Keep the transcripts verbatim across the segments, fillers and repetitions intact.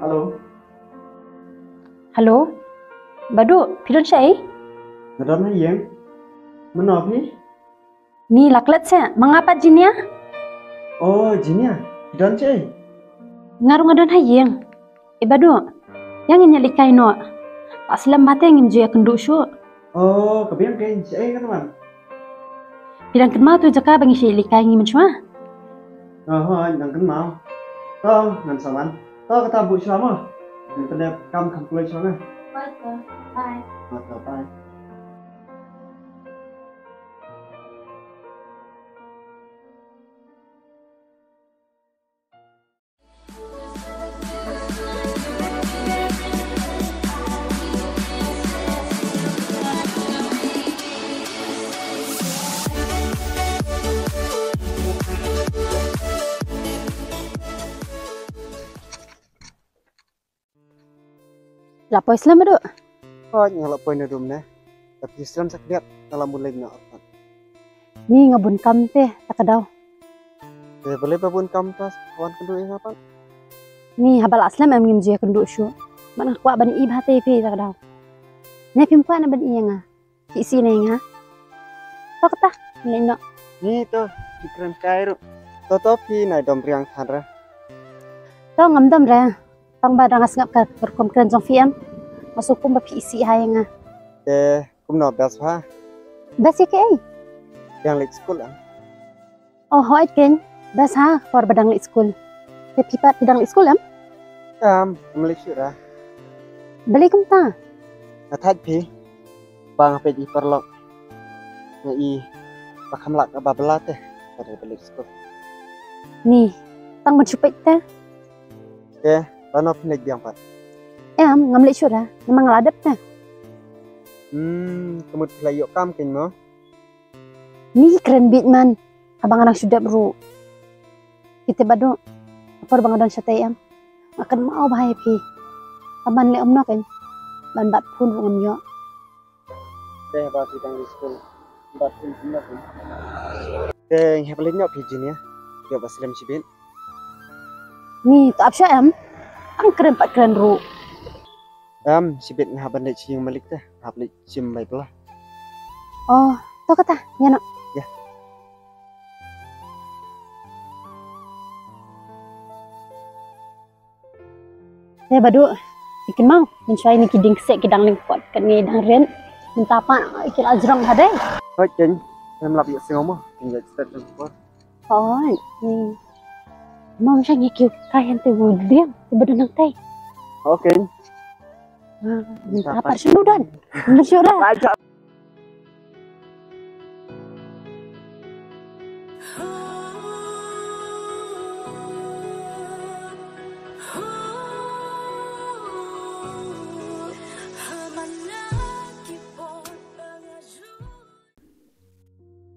Hello. Hello. Badu, phi don shaei? Nga don ha ïing. Mano phi? Ni la klet seh, ma nga pat Jinia. Oh, Jinia. Phi don shaei? Nga ruh nga don ha ïing. Eh Badu, ïa ngin ïalehkai noh. Pat slem bha te ngim ju ïakynduh shuh. Oh, ka biang kein, shaei kan wan? Phi dang kynmaw tu jaka ba ngi shah ïalehkai ngi mynshuwa? Oh, hooid, dang kynmaw. To, ngan sa wan. To, kata buh shuwa mo. Ngan pyndep kam kham kloi shuwa nga. Bye, to. Bye. To, to, bye. La poi slem Badu? Hooid, nga la poi naduh mynne. Te phi slem sa khyndiat, nga la bun leit noh. Ni nga bun kam te, ta ka daw. Te balei ba bun kam ta, wan kynduh ïa nga pat? Ni haba la slem em ngim ju ïakynduh shuh. Bad nga kwah ban ïohi bha te ïa phi ta ka daw. Ne phim kwah ne ban ïohi ïa nga? Phi isih ne ïa nga? To kata, leit noh. Ni to, phi kren kai ruh. To to phi nai dom riang than re. To ngam dom re. Tang ba dang nga sngap ka rukom kren jong phi em. Nga sngewkhia ba phi isih ha ïa nga. Te kumno, best ha? Best ïa kaei? Dang leit skul em? Oh hooid kein. Best ha, por ba dang leit skul. Te phi pat phi dang leit skul em? Em, ngam leit shuh re. Balei kumta? Nga thait phi. Ba nga peit i paralok. Nga i ba kham lah kaba bylla te. Ba dei ba leit skul. Ni, tang ban shu peit te. Te, lano phin leit biang pat? Em, ngam leit shuh re. Namar nga la dep te. Hmm, ka mut phi la ïoh kam kein mo? Ni kren beit man. Haba nga dang shu dep ruh. Phi tip Badu, ka por ba nga don shatei em, nga kynmaw bha ïa phi. Haba ngan leh kumno kein, ban bat phone ruh ngam ïoh. Te haba phi dang leit skul, bat phone kumno kein? Te ngi hap leit noh phi Jinia, ïoh ba slem shibit. Ni to ap sha em, tang kren pat kren ruh. Em, shibit nga hap ban leit sha ïing malik te, nga hap leit shim bai bylla. Oh, to kata, ïa noh. Ïa. Te Badu, phi kynmaw, mynshuwa ine ki dieng kseh ki dang lyngkot, kane dang rit. Mynta pat ki la jrong ha dei. Hooid kein, ngam lap ïa sngew mo, kin ïa stet lyngkot. Hooid, ni. Mo, mynshuwa ngi kiew kai hangtei u dieng, te Badu nangtei. Hooid kein. Ah, mynta pat shano don? Mynshwa.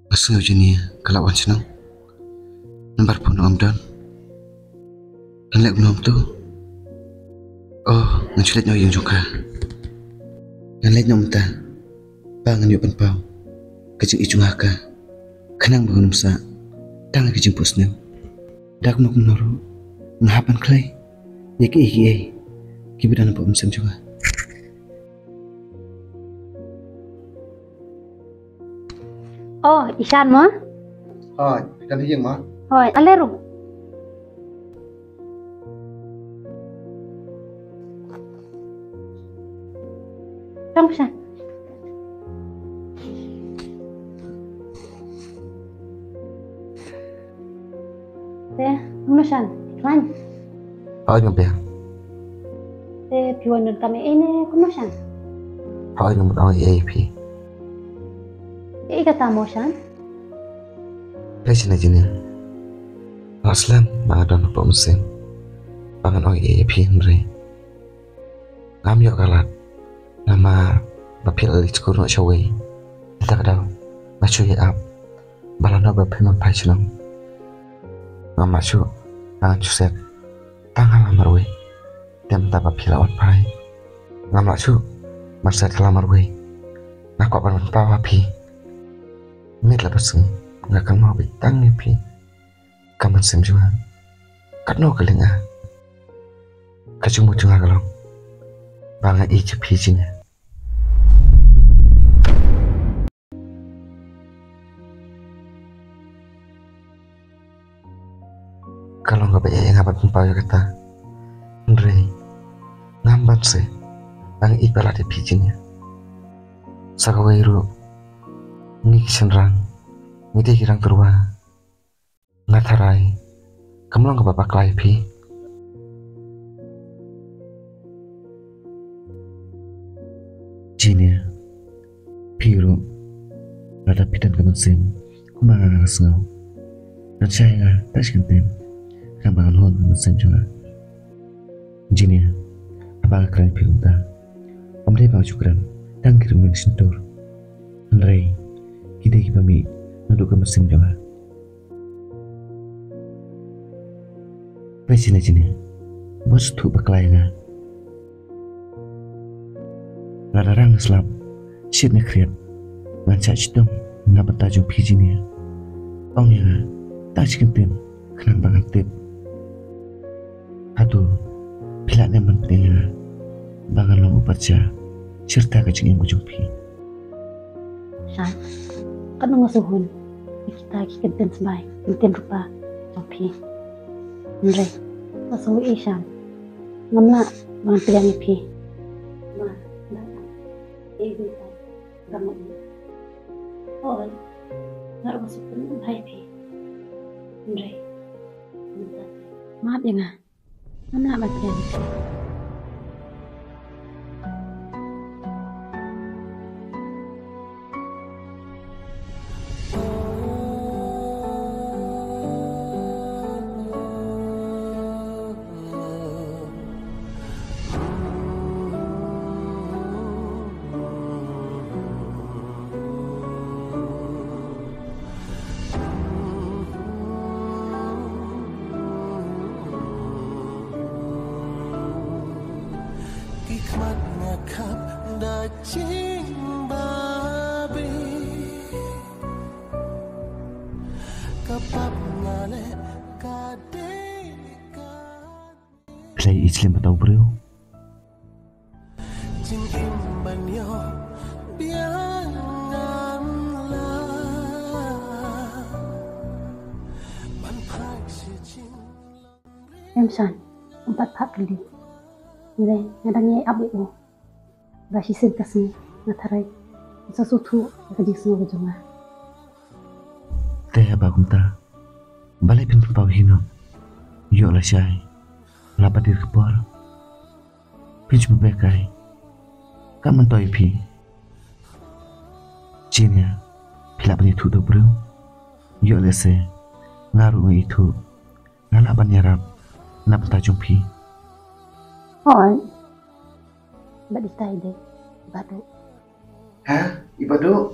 Nga sngew Jinia ka la wan shnong. Nambar phone ngam don. Ngan leh kumno mynta? Oh, ngan shu leit noh ïing jong ka. Ngan leit noh mynta. Ba ngan ïoh pynpaw ka jingïeit jong nga ha ka, khnang ba un ym sah tang ïa ka jingphohsniew. Da kumno kumno ruh nga hap ban khlei ïa kiei kiei kiba don hapoh mynsiem jong nga. Oh, Ishan mo? Hooid, phi don ha ïing mo? Hooid, ale ruh. Shong Ishan. Te, kumno Shan? Khlaiñ? Hooid, ngam biang. Te phi wan donkam ei ei ne kumno Shan? Hooid, ngam ong ei ei ïa phi. Ei kata mo Shan? Khlei shane Jinia. Nga la slem ba nga don hapoh mynsiem ba ngan ong ei ei ïa phi, hynrei ngam ïoh ka lad. Namar ba phi la leit skul noh shawei. Te kata ka daw nga shu ïa ap ba lano ba phim phai shnong. Ngam lah shuh, ngan shu set tang ha la marwei. Te mynta ba phi la wan phai, ngam lah shuh ban set ha la marwei. Nga kwah ban pynpaw ha phi. Miet la ba sngi nga kynmaw beit tang ïa phi. Ka mynsiem jong nga katno ka lynga. Ka jingmut jong nga ka long ba nga ïeit ïa phi, Jinia. Ka long kaba eh ïa nga ban pynpaw ïa kata. Hynrei ngam banse ba nga ïeit palat ïa phi, Jinia. Sa kawei ruh, ngi ki shynrang ngi dei ki rang tyrwa. Nga tharai kam long kaba bakla ïa phi. Jinia, phi ruh lada phi don ka mynsiem kumba nga nga sngew, don shai ïa nga tang shi kyntien, khnang ba ngan hun ka mynsiem jong nga. Jinia, haba nga kren ïa phi kumta, ym dei ba nga shu kren tang ki rmiang shyntur, hynrei ki dei kiba mih naduh ka mynsiem jong nga. Peit shane, Jinia, bad sngewthuh bakla ïa nga. Lada rang ne slap, shit ne khriat, ngan shah shitom na bynta jong phi, Jinia. Ong ïa nga tang shi kyntien khnang ba ngan tip. Hato phi lah ne em ban pdiang ïa nga ba ngan long u pyrshah shirta ka jingim ka jong phi? Shan, katno nga sngewhun ïa kita ki kyntien smai, kyntien rupa jong phi. Hynrei nga sngewthuh, Shan, ngam lah ban pdiang ïa phi. Ma, da, e, di, ta, da, ma, i. Oi, nga ruh nga sngewthuh bha ïa phi. Hynrei, map ïa nga. Ngam lah ban pdiang ïa phi. Ki khmat nga khap da jingbabe. Ka pap nga leh ka dei ka. Phi la ïeit slem bad uta u briew? Jingim ban ïoh biang ngan lah ban phai sha jing. Em Shan, ym pat phah kylli. Hynrei nga dang ïai ap ïa u. Ba shisien ka sngi nga tharai u sa sngewthuh ïa ka jingsngew ka jong nga. Te haba kumta, balei phin pynpaw hi noh? Ïoh lashai, la pat dei ka por. Phin shu beh kai. Kam myntoi phi. Jinia, phi lah ban ïathuh da u briew. Ïoh lehse nga ruh nga ithuh nga lah ban ïarap na bynta jong phi. Hooid. Bad ita i dei i Baduh. Ha? I Baduh?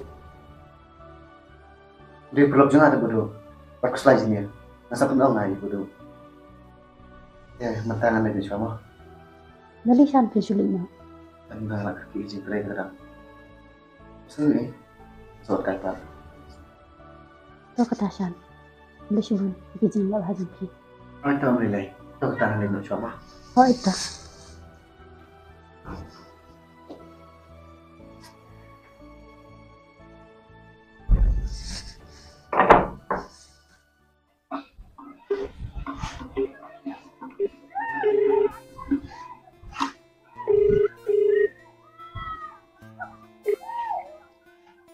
Dei paralok jong nga te Baduh. Bad khuslai Jinia, nga sa pynong nga i Baduh. Ïa, mynta ngan leit noh shuwa mo. Balei Shan phi shu leit noh? Tang ba nga la kyrkieh jingtrei ka dang. Sngewbha. Sot kai pat. To kata Shan. Khublei shibun ïa ki jingleh bha jong phi. Hooid to, ym lei lei. To kata, ngan leit noh shuwa mo. Hooid to.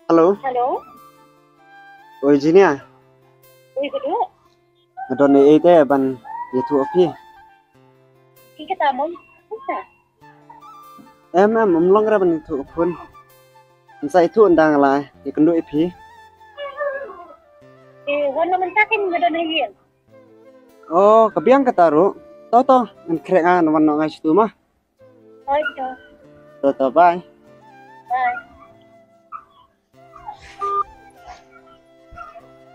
Hello. Hello. Oi Jinia. Oi Baduh. Nga don ei ei te ban ïathuh ïa phi. Phi kata mo? Em em, ym long re ban ïathuh phone. Ngan sa ïathuh ynda nga la ïakynduh ïa phi. Eh, wan noh mynta, kin nga don ha ïing. Oh, ka biang kata ruh. To to, ngan khreh nga, ngan wan noh nga shitu ma. Hooid to. To to, bye. Bye.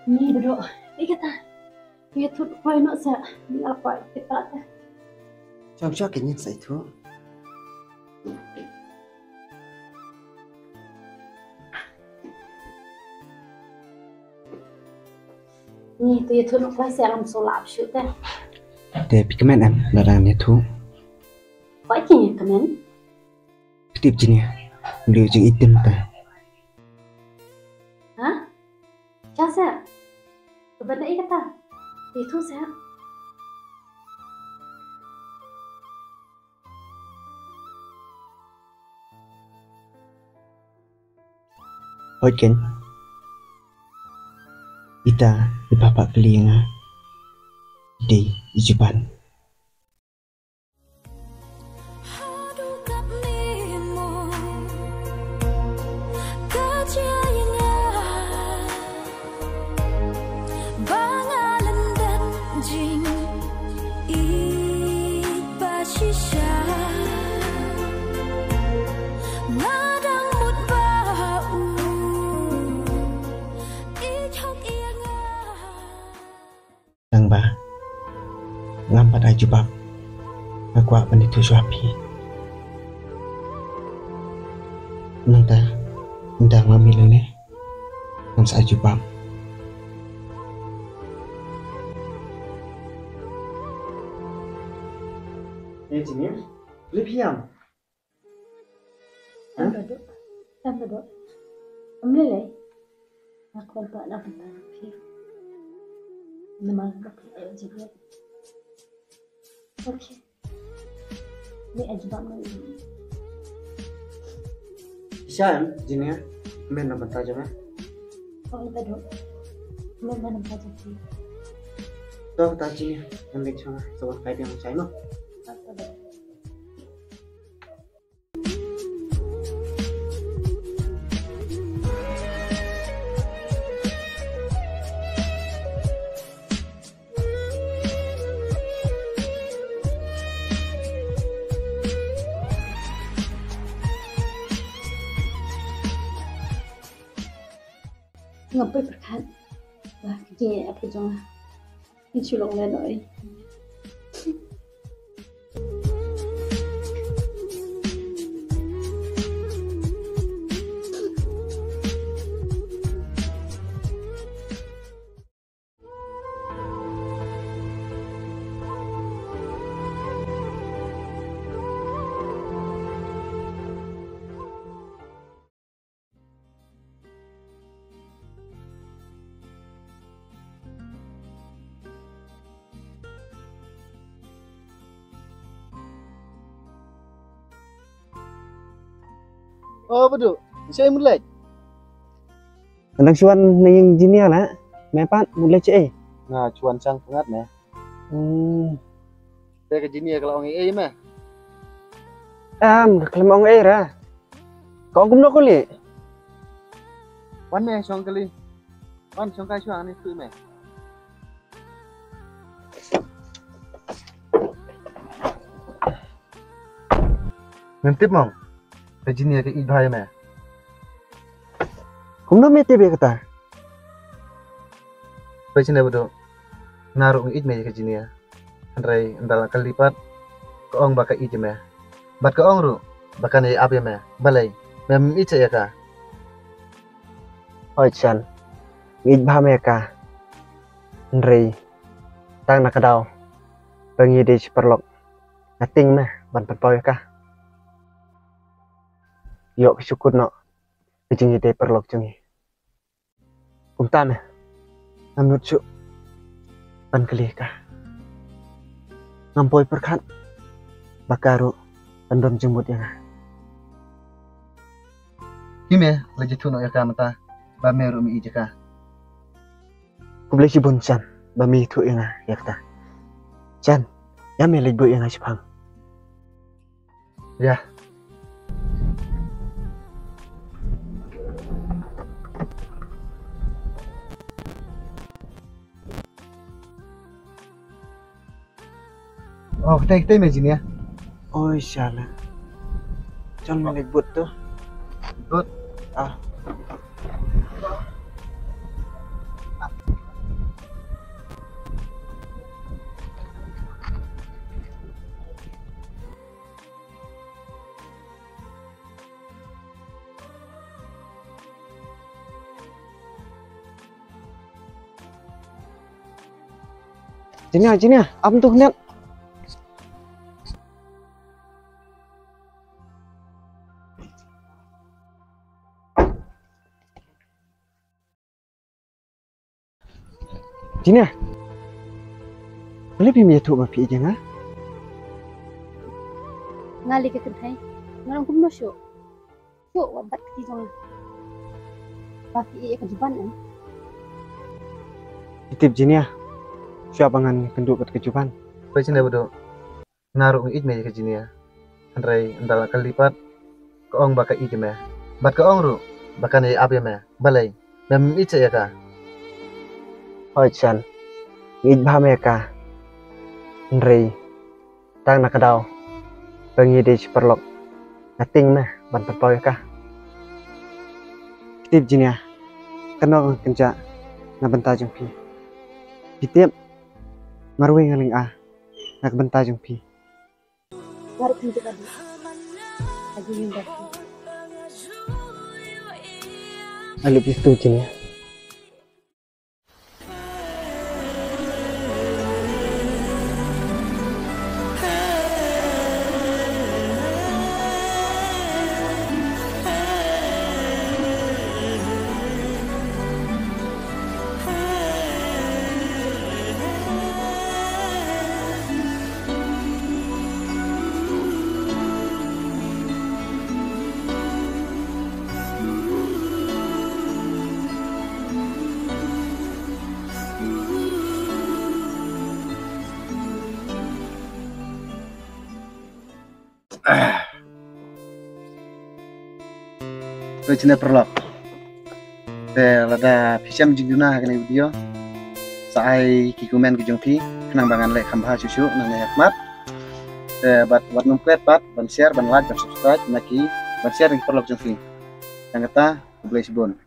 Ni Baduh, ïa kata. Ïathuh poi noh sa, ni alpa ïa kata. Jom jom, kin ïa sa ïathuh. Ni to ïathuh noh kloi sa, lam shu lap shuh te. Te phi kmen em, lada ngan ïathuh? Poi ki ïa kmen. Ktip Jinia. Ym dei jingïeit mynta. Ha? Sha seh. Ka ban da i kata. Ïathuh seh. Hooid keiñ. Ita i ba pah kylli ïa nga. Dei i Juban. Tang ba ngam pat ai jubab, nga kwah ban ïathuh shuwa phi. Nangta ynda nga mih lane ngam sa ai jubab. Engineer, lip hiam? Em Baduk, em Baduk. Em lei lei. Nga kwah ba na bynta phi. Namar ba phi ai jingïeit. Okay. Ni ai jubab na. Sha em, Jinia, men na bynta jong nga. Oh, em Baduk. Men na bynta jong phi. To ta Jinia, em leit jong nga. So, kai diang chai mo. Em Baduk. Ngam poi pyrkhat ba ka jingïaid ka jong nga kin shu long lehnohei. O Baduk, shaei mut leit? Nga dang shu wan na ïing Jinia la. Me pat mut leit shaei? Nga shu wan shang pyngngad me. Hmm. Te ka Jinia ka la ong ei ei me? Em, ka khlem ong ei ra. Ka ong kumno kuli? Wan me shong kali. Wan shong kai shuwa ni tu me. Ngam tip mo. Ka Jinia ka ïeit bha ïa me. Kumno me tip ïa kata? Peit shane Baduk. Nga ruh nga ïeit me ïa ka Jinia. Hynrei ynda la kylli pat ka ong ba ka ïeit ïa me. Bad ka ong ruh ba kan ïai ap ïa me. Balei? Mem ïeit seh ïa ka? Hooid Shan. Nga ïeit bha me ïa ka. Hynrei tang na ka daw ba ngi dei shi paralok, nga tieng me ban pynpaw ïa ka. Ïoh ka shu kut noh ka jingïadei paralok jong ngi. Kumta me, ngam nud shuh ban kylli ïa ka. Ngam poi pyrkhat ba ka ruh kan don jingmut ïa nga. Hi me, la ïathuh noh ïa ka mynta ba me ruh me ïeit ïa ka. Khublei shibun Shan ba me ïathuh ïa nga ïa kata. Shan, ïa me leit buh ïa nga shaphang. Ïa. Oh, kata kata me Jinia. Oi shala. Chal me leit bud to. Bud. Ah. Jinia, Jinia, ap tu khyndiat. Jinia, balei phim ïathuh ba phi ïeit ïa nga? Nga lei ka kynthei, nga long kumno shuh? Shuh wat bat kti jong nga. Ba phi ïeit ïa ka Juban em? Phi tip Jinia, shuwa ba ngan ïakynduh bad ka Juban. Phi Jinia Badu, nga ruh nga ïeit me ïa ka Jinia. Hynrei ynda la kylli pat, ka ong ba ka ïeit ïa me. Bad ka ong ruh ba kan ïai ap ïa me. Balei? Mem ïeit seh ïa ka? Hooid San, nga ïeit bha me ïa ka. Hynrei tang na ka daw ba ngi dei shi paralok, nga tieng me ban pynpaw ïa ka. Phi tip Jinia, kano nga kynjah na bynta jong phi. Phi tip, marwei nga lynga na ka bynta jong phi. Nga ruh kumjuh ka dei. Agi ngin da. I love you too, Jinia. Te shane paralok, te lada phi shem jingduna ha kane ka video, sa ai ki comment ki jong phi khnang ba ngan leh kham bha shuh shuh nangne ha khmat. Te bad wat nym klet pat ban share, ban like, ban subscribe na ki, ban share na ki paralok jong phi. Tang kata, khublei shibun.